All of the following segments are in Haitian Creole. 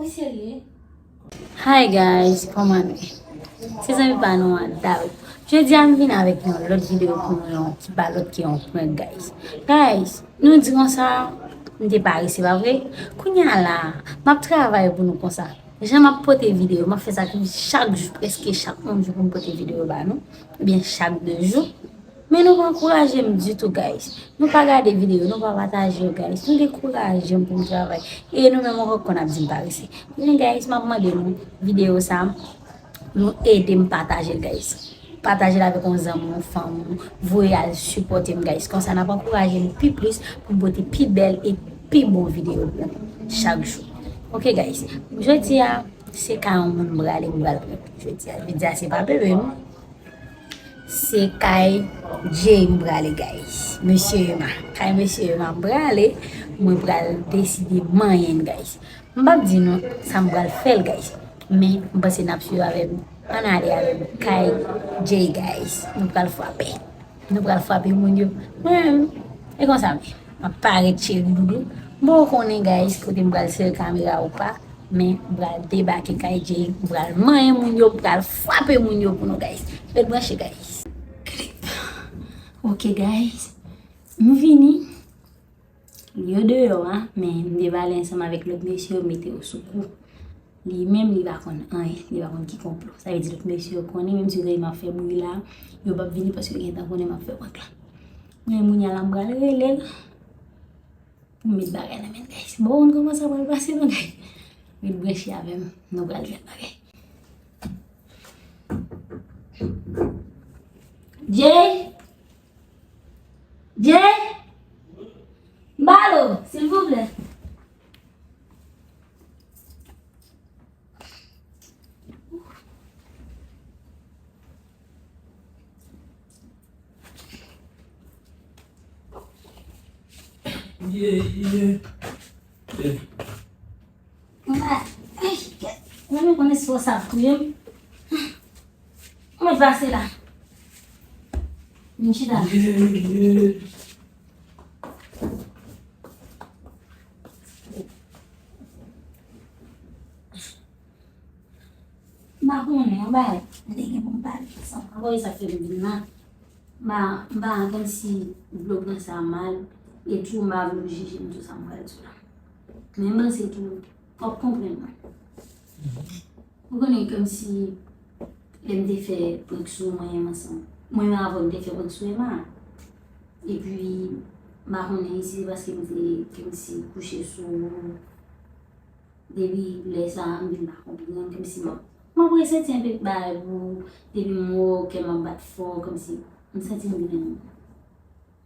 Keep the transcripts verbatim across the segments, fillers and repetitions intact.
Hi guys, kòman nou ye? Se zanmi pa nou an, Daou. Jodi a m vin avèk yon lòt videyo pou nou, yon ki pa lòt ke yon prank, guys. Guys, nou di konsa, m te parese, pa vre? Kounye a la, m ap travay pou nou konsa. Jan m ap pote videyo, m ap fè sa chak jou, prèske chak yon jou pou m pote videyo ba nou, oubyen chak de jou. Men nou pa ankouraje m ditou, guys. Nou pa gade videyo, nou pa pataje yo, guys. Nou dekouraje m pou m travay. E nou menm ankò konn ap di m parese. Men guys, m ap mande nou videyo sa, nou ede m pataje l, guys. Pataje l avèk yon zanmi, yon fanmi, voye al sipòte m, guys. Konsa n ap ankouraje m pi plis pou m pote pi bèl e pi bon videyo pou nou chak jou. Ok, guys. Jodi a, se kay yon moun m prale, m pral prank jodi a. Jodi a, se pa bebe, non. Se kay Jay m prale, guys. Mesye Ema. Kay Mesye Ema m prale, mwen pral deside manyen l, guys. M p ap di nou sa m pral fè l, guys. Men, m panse n ap swiv avè m. Ann ale avè m. Kay Jay, guys. Nou pral frape. Nou pral frape moun yo. Mwen menm, e konsa m ye. M ap parèt cheri doudou. M poko konnen, guys, kote m pral sere kamera ou pa. Men, m pral debake kay Jay, m pral manyen moun yo, m pral frape moun yo pou nou, guys. Ret branche, guys. Ok, guys. M vini. Yo deyò a, men m te pale ansanm avèk lòt mesye yo, mete yo sou kou. Li menm, li pa konn anyen, li pa konn ki konplo. Sa vle di lòt mesye yo konnen, menm si yo tande m ap fè bri la, yo p ap vini paske yo gentan konnen m ap fè prank la. Men kounye a la, m pral rele l. Pou m met bagay nan men l, guys. Bon, ou konn kòman sa pral pase, non, guys? Ret branche avè m. Nou pral fè bagay. Jay! Jay! M ba l ou, silvouplè. Yeah, yeah. Yeah. Mwen, ay, mwen, mwen konn espò sa ap touye m. Mwen pase la. Vin chita. Yeah, yeah. M pa konnen, yon bagay m te gen pou m pale ansanm. Anmwey, sa fè m vin la. M pa, m pa kòmsi vle w pran sa mal, e tou m pa vle w jije m sou sa m pral di w la. Men m panse tou, w ap konprann mwen. Ou konnen kòmsi lè m te fè prank sou mwen menm ansanm. Mwen menm avè w m te fè prank sou Ema. Epi, m pa konnen si se paske m te kòmsi kouche sou ou. Depi lè sa a, m vin pa konprann, kòmsi m ap, m ap resanti anpil bagay pou ou. Depi m wè w, kè m ap bat fò, kòmsi m santi m vin renmen w.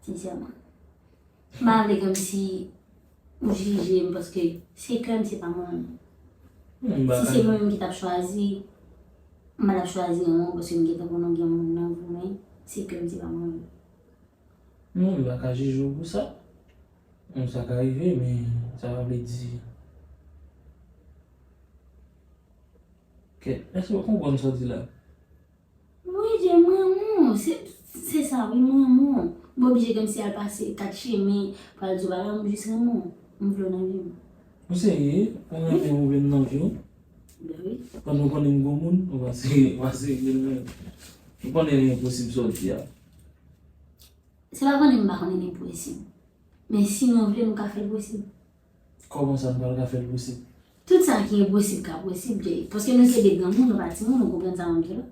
Sensèman. M pa vle kòmsi ou jije m, paske se kè m, se pa mwen menm. Si se mwen menm ki t ap chwazi, m pa t ap chwazi renmen w, paske m gentan konnen w gen moun nan vi w, men se kè m, se pa mwen menm. Non, m pa ka jije w pou sa. Bon, sa ka rive, men sa pa vle di. Kèt, èske w konprann sa w di la? Wi, Jay, m renmen w. Se, se sa, wi, m renmen w. M oblije kòmsi al pase kat chemen, pral di w bagay, m jis renmen w. M vle w nan vi m. Ou serye? Ou renmen m oubyen m nan vi w? Ben wi. Pandan w konnen m gwo moun, ou pa serye, ou pa serye menm. Ou konnen li enposib sa w di a. Se pa konnen m pa konnen li enposib. Men si nou vle, nou ka fè l posib. Kòman sa nou pral ka fè l posib? Tout sa ki enposib ka posib, Jay. Paske nou se de granmoun, nou pa timoun, ou konprann sa m ap di w la?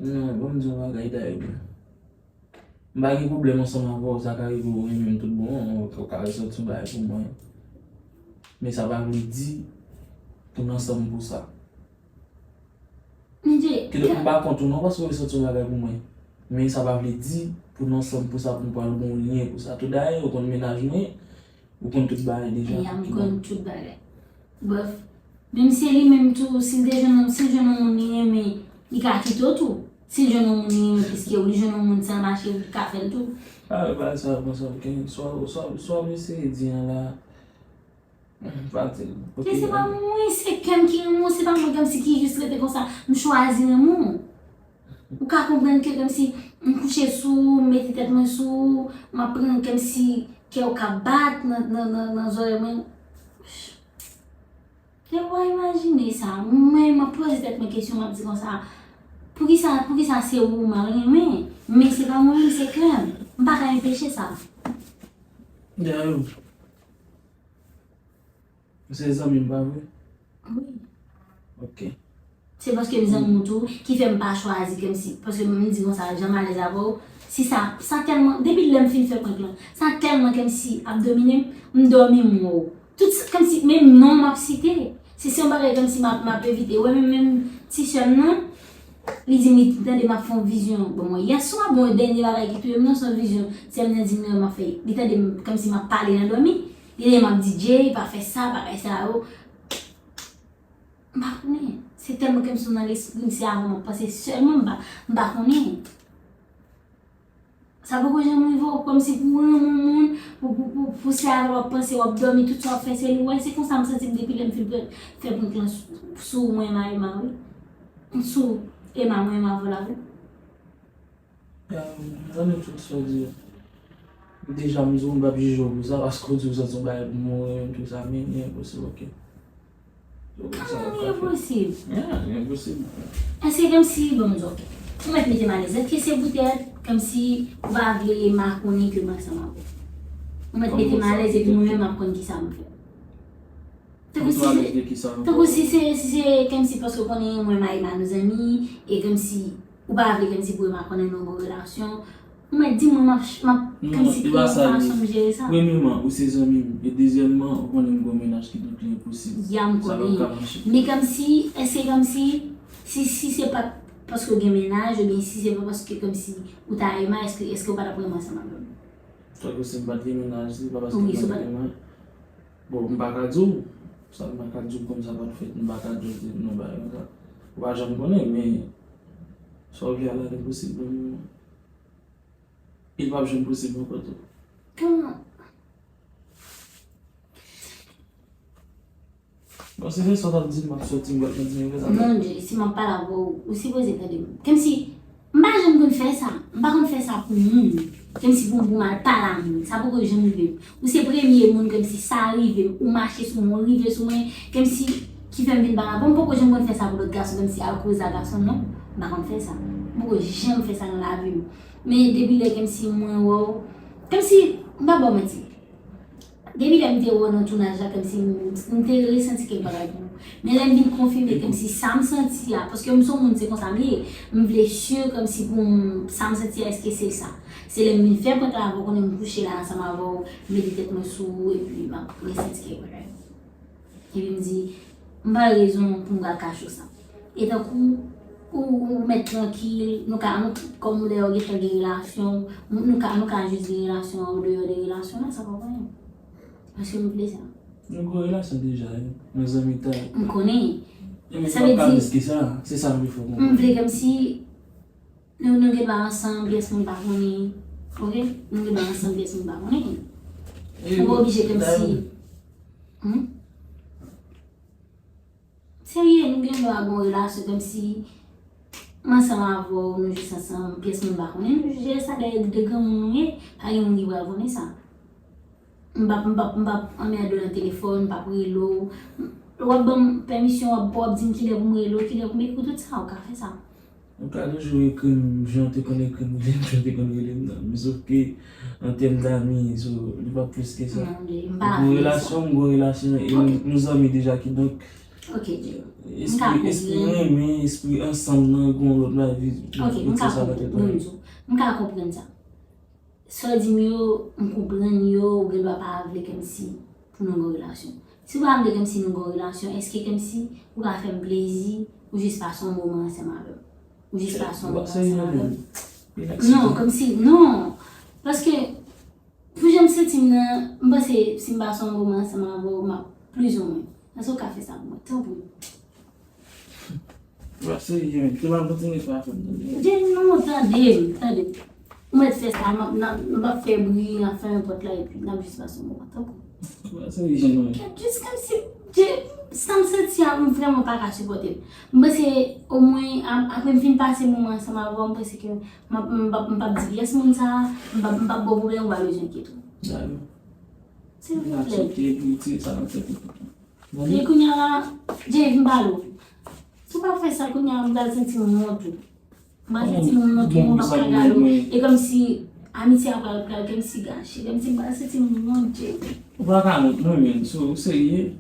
Non, ban m di w yon bagay, Dayo. M pa gen pwoblèm ansanm avè w, sa ka rive w renmen m tout bon, ou ka resanti yon bagay pou mwen. Men sa pa vle di pou n ansanm pou sa. Kidonk, m pa kont ou non, paske w resanti yon bagay pou mwen. Men sa pa vle di pou n ansanm pou sa, pou n pral gen yon lyen pou sa. Tou dayè, ou konn mennaj mwen, ou konn tout bagay deja. Ya, m konn tout bagay. Brèf, menm si se li menm tou, si l te jwenn, si l jwenn yon moun li renmen, li ka kite w tou. Si l jwenn yon moun li renmen plis ke w, li jwenn yon moun sa mache, li ka fè l tou. Ah, pa sa, pa sa, ok. Sa, sa, sa w eseye di an la. Fasil. Pote se pa mwen, se kè m ki renmen w, se pa mwen kòmsi ki jis rete konsa, m chwazi renmen w. Ou ka konprann ke kòmsi m kouche sou ou, m mete tèt mwen sou ou, m ap pran kòmsi kè w ka bat nan, nan, nan, nan zòrèy mwen. Depi w imajine sa, mwen, m ap poze tèt mwen kesyon, m ap di konsa, poukisa, poukisa se ou m al renmen, men se pa mwen menm, se kè m. M pa ka enpeche sa. Dayou, se zanmi m, pa vre? Wi. Ok. Se paske m zanmi w tou ki fè m pa chwazi kèmsi, paske m di konsa, jan m alèz avè w, si sa, sa tèlman, depi lè m fin fè prank lan, sa tèlman kèmsi ap domine m, m dòmi m wè w. Tout sa, kèmsi, menm non m ap site. Si se yon bagay kèmsi m ap, m ap evite. Ou wè menm, menm ti sè m nan, li di m, li tande m ap fè yon vizyon. Bon, mwen, yè swa, bon, dènye bagay ki touye m nan, se yon vizyon. Sè m nan di m, non, m ap fè, li tande m kèmsi m ap pale nan dòmi. Li di m ap di, Jay, pa fè sa, bagay sa yo. M pa konnen. Se tèlman kèmsi w nan lespri m, se avè w m ap panse sèlman, m pa, m pa konnen. Sa poko janm rive w, kòmsi pou w renmen yon moun, pou, pou, pou, pou se avè l w ap panse, w ap dòmi, tout sa w ap fè, se li w wè. Se konsa m santi m depi lè m fin fè, fè prank lan sou, sou mwen, Emma, Emma, wi. Sou Emma, mwen, Emma, vwala, wi. M tande tout sa w di yo. Deja, m di w m p ap jije w pou sa, paske w di w santi yon bagay pou mwen, tout sa, men li enposib, ok. Kòman li enposib? Yeah, li enposib. Èske kòmsi, bon, m di, ok. Ou mèt mete m alèz. Èske se poutèt kòmsi ou pa vle Emma konnen ke m ansanm avè w? Ou mèt mete m alèz epi mwen menm m ap konn kisa m fè. Tankou si se, tankou si se, si se kòmsi paske w konnen mwen, Emma, nou zanmi, e kòmsi ou pa vle kòmsi pou Emma konnen nou gon relasyon. Ou mèt di mwen, m ap, m ap kòmsi kreye yon fason m jere sa. Premyèman, ou se zanmi m. E dezyèmman, ou konnen m gon mennaj ki donk li enposib. Ya, m konnen. Men kòmsi, èske kòmsi, si, si se pa t paske w gen mennaj, oubyen si se pa paske kòmsi ou ta Emma, èske, èske w pa t ap renmen ansanm avè m? Tankou si m pa t gen mennaj, se pa paske m pa t gen mennaj. Bon, m pa ka di w. Sa m pa ka di w kòm sa pa t fèt, m pa ka di w non bagay konsa. Ou pa janm konnen, men sa w vle a la li posib pou mwen. E l p ap janm posib ankò tou. Kòman? Bon, se vre sa w t ap di m, m ap soti, m pral kontinye vre sa. Non, Jay, si m ap pale avè w, ou sipoze tande m. Kòmsi, m pa janm konn fè sa. M pa konn fè sa pou moun. Kòmsi pou, pou m al pale a moun. Sa poko janm rive m. Ou se premye moun kòmsi sa rive m. Ou mache sou mwen, ou rive sou mwen. Kòmsi, ki fè m vin pale avè w. M poko janm konn fè sa pou lòt gason, kòmsi al koze a gason, non. M pa konn fè sa. M poko janm fè sa nan lavi m. Men depi lè kòmsi mwen wè w, kòmsi, m pa ba w manti. Depi lè m te wè w nan tounaj la, kòmsi m, m te resanti kèk bagay pou ou. Men lè m vin konfime kòmsi sa m santi a, paske m se yon moun, se konsa m ye. M vle si kòmsi pou m, sa m santi a, èske se sa. Se lè m vin fè prank la avè w, konnen m kouche la ansanm avè w, m mete tèt mwen sou ou, epi m ap resanti kèk bagay. Epi m di, m pa gen rezon pou m pral kache w sa. E tankou, ou, ou mèt trankil, nou ka, nou, kòm nou dèyè w gentan gen relasyon, nou, nou ka, nou ka jis gen relasyon an andeyò de relasyon an, sa pa pou anyen. Paske m vle sa. Nou gen relasyon deja, wi. Nou zanmi tan. M konnen. Sa vle di, se sa m vle fè w konprann. M vle kòmsi nou, nou gen dwa ansanm, pyès moun pa konnen. Ok? Nou gen dwa ansanm, pyès moun pa konnen. Ou pa oblije kòmsi. Hmm? Serye, nou gen dwa gen yon relasyon kòmsi m ansanm avè w, nou jis ansanm, pyès moun pa konnen, nou jere sa dèyè de granmoun nou ye, pa gen moun ki pral konnen sa. M p ap, m p ap, m p ap anmède w nan telefòn, m p ap rele w. W ap ban m pèmisyon, w ap, w ap di m kilè pou m rele w, kilè pou m ekri w, tout sa, ou ka fè sa. Ou ka toujou ekri m jan w te konn ekri m, rele m jan w te konn rele m nan. Men sòf ke an tèm dami, so, li p ap plis ke sa. Donk yon relasyon, m gen yon relasyon, e nou zanmi deja, kidonk, espri, espri renmen, espri ansanm nan, gen yon lòt bagay ki, ki retire sa nan tèt mwen. M ka konprann sa. Sa w di m yo, m konprann yo, ou gen dwa pa vle kòmsi pou nou gen yon relasyon. Si w pa vle kòmsi nou gen yon relasyon, èske kòmsi ou ka fè m plezi, ou jis pase yon moman ansanm avè m? Ou jis pase yon moman ansanm avè m? Non, kòmsi, non. Paske, pou jan m santi m nan, m panse si m pase yon moman ansanm avè w, m ap plizoumwen. Èske w ka fè sa pou mwen? Tanpri. Ou pa serye, men. Te pa kontinye fè afè m, tande. Jay, non, tande m, tande m. Ou mèt fè sa, m ap, n ap, m p ap fè bri, n ap fèmen pòt la, epi n ap jis pase yon moman, tanpri. Ou pa serye, non. Kèt, jis kòmsi, Jay, sa m santi a, m vrèman pa ka sipòte l. M panse, omwen, a, apre m fin pase moman ansanm avè w, m panse ke m ap, m p ap, m p ap di pyès moun sa, m p ap, m p ap ba w pwoblèm, ou pa bezwen enkyete w. Silvouplè. M ap soti epi retire sa nan tèt ou. E kounye a la, Jay, vin pale w. Si w pa fè sa, kounye a m pral santi m wont tou. M pral santi m wont tou, m p ap ka gade w. E kòmsi amitye a pral, pral kòmsi gache, kòmsi m pral santi m wont, Jay. Ou pa ka wont non, men, so, ou serye?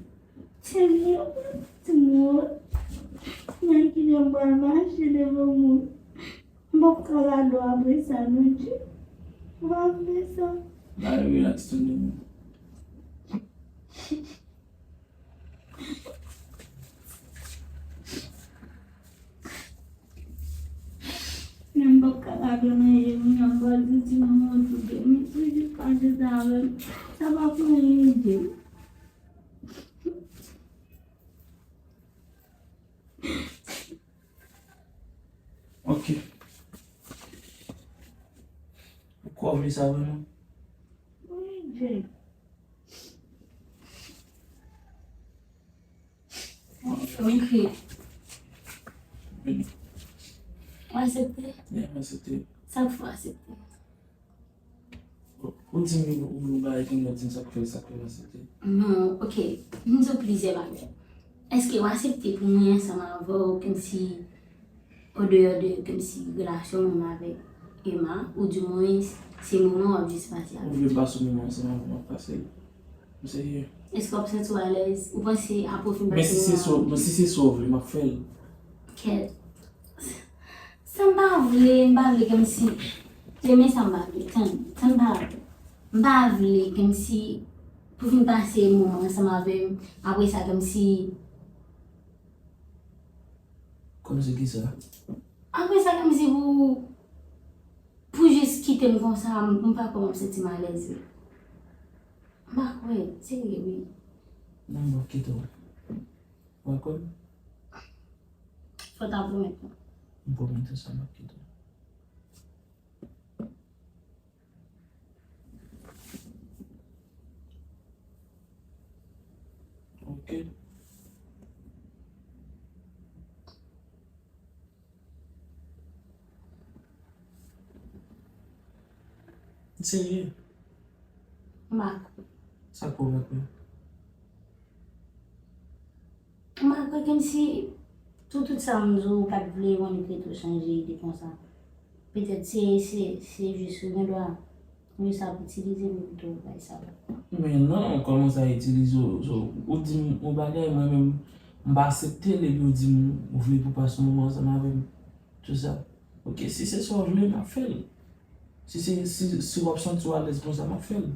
Serye, m pral santi m wont. Nan ki jan m pral mache devan moun. M p ap ka gade w apre sa non, Jay. M p ap fè sa. Ba yo relax tande mwen. Men m p ap ka gade w nan je m nan, m pral santi m wont tou, Jay. M toujou pase sa avè m. Sa pa fè anyen, Jay. Ok. Ou kwè w vle sa vrèman? Wi, Jay. Ok. Ou aksepte? Yeah, m aksepte. Sa k fè w aksepte? Ou di m yon, yon bagay ki m di m sa k fè, sa k fè m aksepte. Non, ok. M di w plizyè bagay. Èske w aksepte pou mwen ansanm avè w, kòmsi andeyò de, kòmsi relasyon mwen avèk Emma, oudimwens se moman w ap jis pase avè l? Ou vle m pase moman ansanm avè w, m ap pase l. M serye. Èske w ap santi w alèz? Ou panse apre w fin pase moman avè l? Men si se sa w vle, m ap fè l. Kèt. Sa m pa vle, m pa vle kòmsi. Tande sa m pa vle, tann, tann pa vle. M pa vle kòmsi pou fin pase moman ansanm avè m, apre sa kòmsi. Kòmsi kisa? Apre sa kòmsi pou, pou jis kite m konsa, m, m pa kwè m ap santi m alèz vre. M pa kwè, serye wi. Non, m p ap kite w. Ou pa kwè m? Fò w ta pwomèt mwen. M pwomèt ou sa, m ap kite w. Ok. Serye? M pa kwè. Sa k fè w pa kwè? M pa kwè kòmsi tout, tout sa m di w, ou pa t vle, ou annik rete w chanje ide konsa. Petèt se, se, se jis ou gen dwa wè sa pou itilize m pito ou bay sa. Men non, kòman sa itilize w? So, ou di m yon bagay, mwen menm, m pa aksepte l, epi ou di m ou vle pou pase yon moman ansanm avè m. Tout sa. Ok, si se sa w vle, m ap fè l. Si se, si, si w ap santi w alèz konsa, m ap fè l.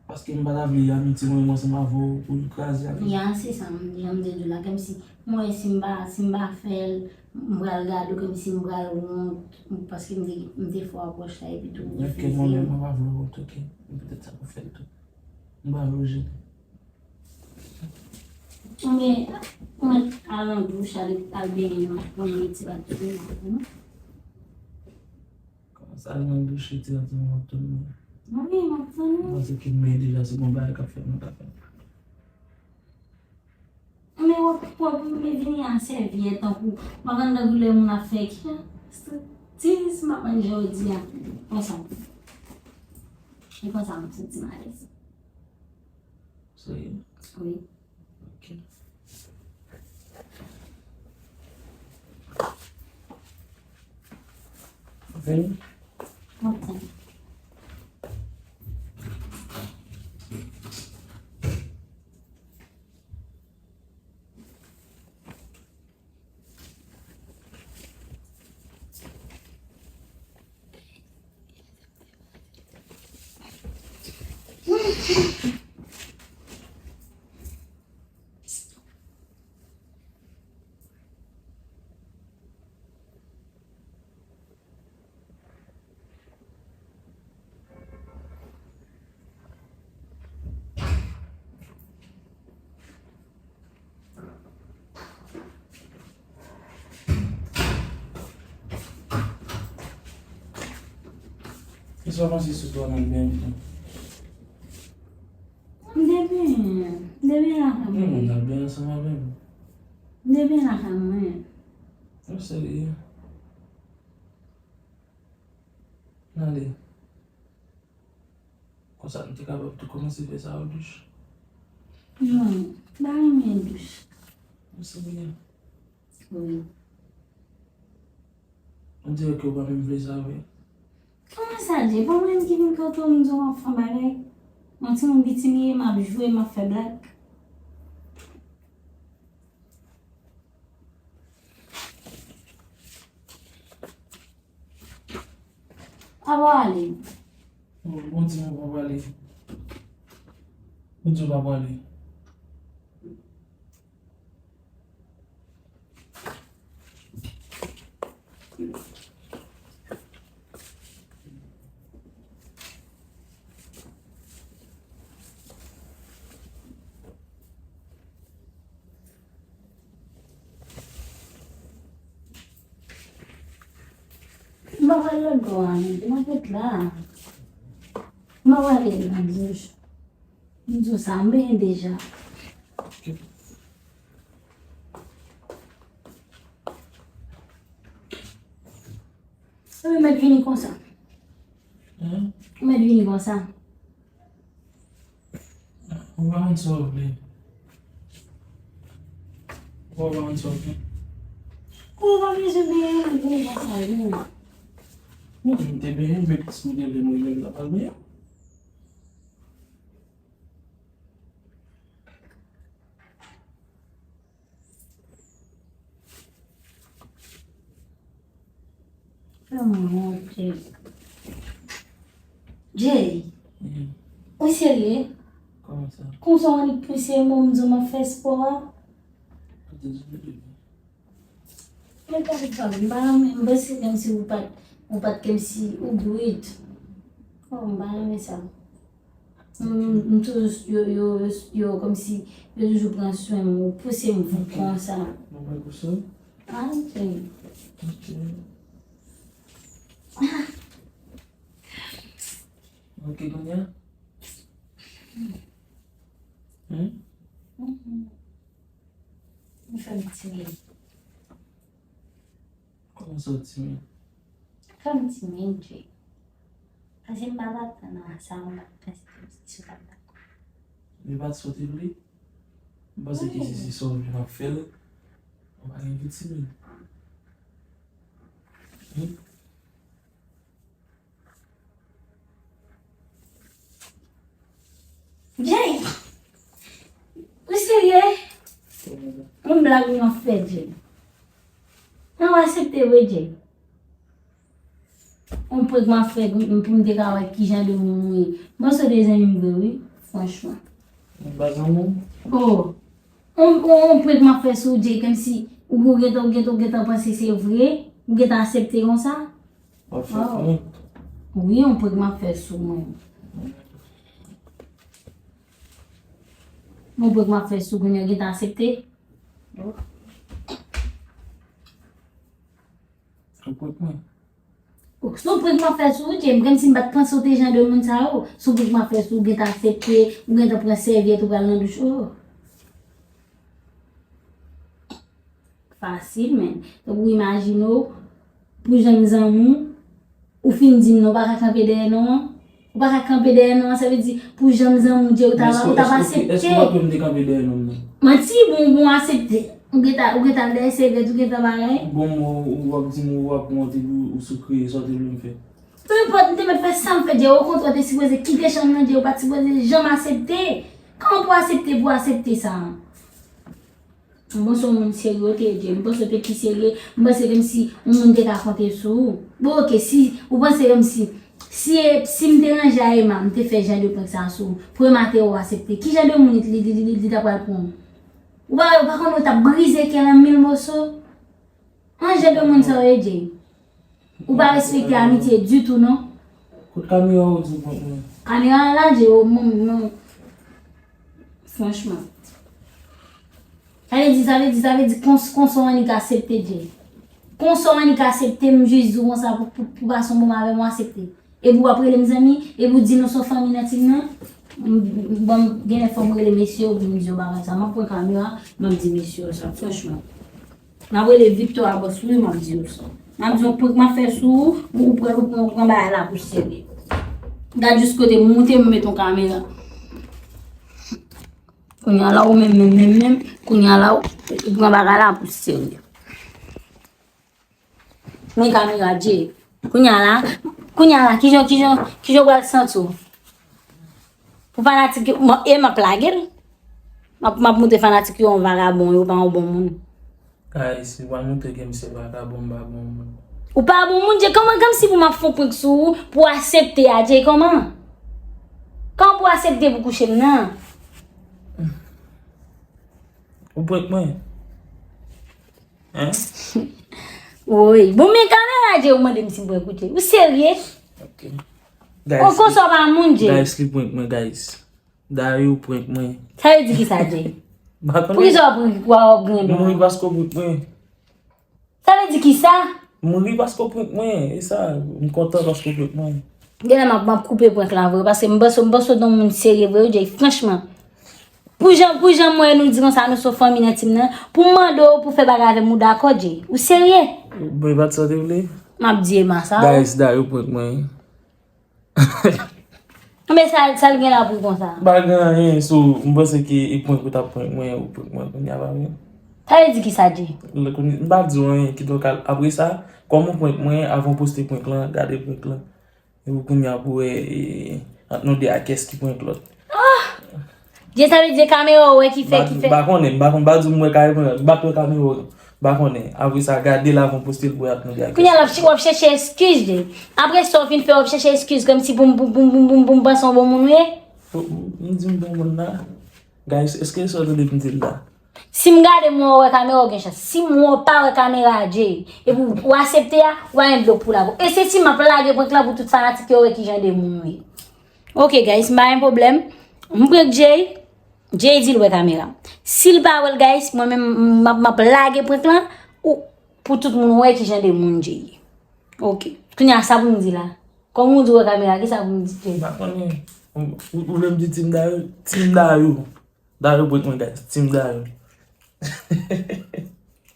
Paske m pa ta vle amitye mwen menm ansanm avè w pou l kraze avè w. Ya, se sa, m, jan m te di w la, kòmsi, m wè si m pa, si m pa fè l, m pral gade w kòmsi m pral wont, paske m te, m te fè w apwòch la, epi tou w refize. Ok, mwen menm, mwen pa vle wont, ok. Petèt sa pou fè l tou. M pa vle w jene. Ou mèt, ou mèt al nan douch, al, al benyen, al pran yon ti bad tou, non? Kòman sa, al nan douch, retire ti moun ap tann mwen? Wi, m ap tann ou. Mwen se ki men deja, se bon bagay k ap fèt, mwen ka fè. Men w ap, w ap vini a sèvyèt tankou, m ap andan goulè moun ap fè ki jan? Striptiz, m ap manje jodi a. Konsa. E konsa m ap santi m alèz. Serye? Wi. Ok. Vini. Ok. Kisa w panse sou Donan byen? M te byen, m te byen lakay mwen. Non, m t ap byen ansanm avè m. M te byen lakay mwen. Ou serye? N ale. Konsa, nou te kapab tou kòmanse fè sa yo douch. Non, m pa renmen douch. Ou serye? Wi. On dirè ke ou pa menm vle sa vre. Kòman sa, Jay? Pa mwen menm ki vin kote w, m di w m ap fè yon bagay. Yon timoun piti m ye, m ap jwe, m ap fè blag. Apa w ale? Bon, bon, di mwen pa prale. Ou di w pa prale. M pa pral lòt bò a, non. M ap ret la. M pa pral nan douch. M di w sa, m benyen deja. Ou mèt vini konsa. Hein? Ou mèt vini konsa. Ou pa konn sa w vle. Ou pa konn sa w vle. Ou pa bezwen benyen, ou pa sa vle. Non, m te benyen, men si m te vle mwen menm la pral benyen. Fè mwen wont, Jay. Jay, ou serye? Kòman sa? Konsa w annik pouse m, m di w m ap fè spò a? Ou te di m depi. Men pa, pa, m pa renmen, m panse kòmsi ou pa t, ou pa t kòmsi ou brit. Oh, m pa renmen sa. M, m toujou, yo, yo, yo, yo kòmsi yo toujou pran swen m, ou pouse m voup konsa. Mwen pran pou sa? Ah, ok. Ok. Ok, kounye a? Hmm? Mhm. Ou fè m timid. Kòman sa w timid? Fè m timid, Jay. Paske m pa t atann a sa, m pa t panse ke w t ap dakò. Li pa t sa w te vle? M panse ke si se sa w vle m ap fè l. Ou pa gen pou timid. Hmm? Jay! Ou serye? Yon blag m ap fè, Jay. Nan w aksepte vre, Jay. Yon prank m ap fè pou m te ka wè kijan de moun ou ye. M panse w te zanmi m vre, wi, franchman. M pa zanmi w? Oh! Yon, yon, yon prank m ap fè sou w, Jay, kòmsi ou, ou gentan, ou gentan, ou gentan panse se vre, ou gentan aksepte konsa. W ap fè prank? Wi, yon prank m ap fè sou mwen. Yon prank m ap fè sou kounye a, gentan aksepte? Ou prank mwen? Oh, se yon prank m ap fè sou ou, Jay, m kòmsi m pa t panse w te jan de moun sa yo. Se yon prank m ap fè sou ou, gentan aksepte, ou gentan pran sèvyèt, ou pral nan douch, oh. Fasil, men. Donk, ou imajine w, pou jan m zanmi w, ou fin di m non, ou pa ka kanpe dèyè non an. Ou pa ka kanpe dèyè non an, sa vle di, pou jan m zanmi w, Jay, ou t ap, ou t ap aksepte. Èske w pa kwè m te kanpe dèyè non m nan? Manti, bon, bon, aksepte. Ou gentan, ou gentan dèyè sèvyèt, ou gentan bagay. Bon, ou, ou ap di m ou ap wont epi ou sou kriye, sa w te vle m fè? Peu importe, m te mèt fè sa m fè, Jay. Okontrè, w te sipoze kite chanm nan, Jay, ou pa t sipoze janm aksepte. Kòman pou w aksepte, pou w aksepte sa? M panse w moun serye w te ye, Jay. M panse w te pi serye. M panse kòmsi yon moun te ka konte sou ou. Bon, oke, si ou panse kòmsi, si, si m te ranje a Emma, m te fè jan de prank sa sou ou, pou Emma te wè w aksepte, ki jan de moun li, li, li, li, li ta pral pran w? Ou pa, ou pa konnen w t ap brize kè l an mil moso? An jan de moun sa yo ye, Jay. Ou pa respekte amitye ditou, non. Kot kamera ou di w pran mwen? Kamera an la, Jay, ou, mwen, mwen. Franchman. Sa vle di, sa vle di, sa vle di, kons-, konsa w annik aksepte, Jay. Konsa w annik aksepte, m jis di w konsa pou, pou, pou pase yon bon moman avè m, w aksepte. Epi w ap rele m zanmi, epi w di nou se yon fanmi nan tim nan. M, m, bon, genlè fò m rele mesye yo pou m di yo bagay sa. M ap pran kamera, m ap di mesye yo sa, franchman. M ap rele Victor Abos, wi, m ap di yo sa. M ap di yon prank m ap fè sou ou, ou, ou pran, ou pran, ou pran bagay la pou serye. Gad jis kote m moute, m met yon kamera. Kounye a la, ou menm, menm, menm, menm, kounye a la, ou, ou pran bagay la pou serye. Men kamera Jay. Kounye a la, kounye a la, kijan, kijan, kijan w pral santi w? Pou fanatik yo, m, e m ap lage l. M ap, m ap montre fanatik yo yon vagabon, yo pa yon bon moun. Guys, li pral montre ke m se vagabon, m pa bon moun. Ou pa bon moun, Jay, kòman, kòmsi pou m ap fè yon prank sou ou, pou w aksepte a, Jay, kòman? Kòman pou w aksepte pou kouche m nan? Ou prank mwen? Hein? Woy. Bon, men kamera Jay, ou mande m si m prank ou, Jay. Ou serye? Ok. Guys, ou konsa w pa moun, Jay. Guys, li prank mwen, guys. Dayou prank mwen. Sa vle di kisa, Jay? M pa konnen. Poukisa w ap ri, w ap grande? M ri paske w prank mwen. Sa vle di kisa? M ri paske w prank mwen. E sa, m kontan paske w prank mwen. Genlè m ap, m ap koupe prank la vre, paske m panse, m panse w t yon moun serye vre, wi, Jay, franchman. Pou jan, pou jan m wè nou di konsa, nou se fanmi nan team nan, pou m mande w pou fè bagay avè m, ou dakò, Jay? Ou serye? Bon, e pa t sa w te vle? M ap di Emma sa, wi. Guys, Dayou prank mwen. Men sa, sa l gen la pou l konsa? M pa gen anyen, so, m panse ke e prank ou t ap prank mwen, ou prank mwen kounye a, pa vre? Sa vle di kisa, Jay? Lè kounye, m pa di w anyen, kidonk, al, apre sa, kòman w prank mwen, avan w poste prank lan, gade prank lan. Epi kounye a pou wè, e, ant nou de a, kiyès ki prank lòt. Jay, sa vle di kamera w wè ki fè, ki fè. M pa konnen, m pa konnen, m pa di w m wè kamera, m pa t wè kamera w. M pa konnen. Apre sa, gade l avan w poste l pou wè ant nou de a, kiyès. Kounye a la, w ap chèche eskiz, Jay. Apre sa w fin fè, w ap chèche eskiz, kòmsi pou m, pou, pou, pou, pou, pou m panse w bon moun ou ye. M di m bon moun la. Guys, èske sa w tande m di l la? Si m gade m wè w wè kamera, w gen chans. Si m wè w pa wè kamera a, Jay, epi w aksepte a, w a yon dlo pou lave w. E se si m ap lage prank lan pou tout fanatik yo wè kijan de moun ou ye. Ok, guys, m pa gen pwoblèm. M prank Jay, Jay di l wè kamera. Si l pa wè l, guys, mwen menm, m ap, m ap lage prank lan, ou, pou tout moun wè kijan de moun Jay ye. Ok. Kounye a, sa pou m di la? Kòm ou di w wè kamera, kisa pou m di, Jay? M pa konnen. Ou, ou vle m di Team Dayou? Team Dayou. Dayou prank mwen, guys. Team Dayou.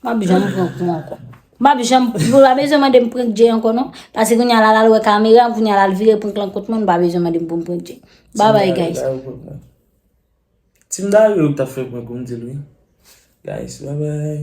M ap janm prank ou ankò. M ap janm, nou pa bezwen mande m prank Jay ankò, non. Paske kounye a la, l al wè kamera, kounye a la, l vire prank lan kont mwen, nou pa bezwen mande m pou m prank Jay. Bye bye, guys. Dayou prank mwen. Team Dayou yo k t ap fè prank ou, m di l wi. Guys, bye bye.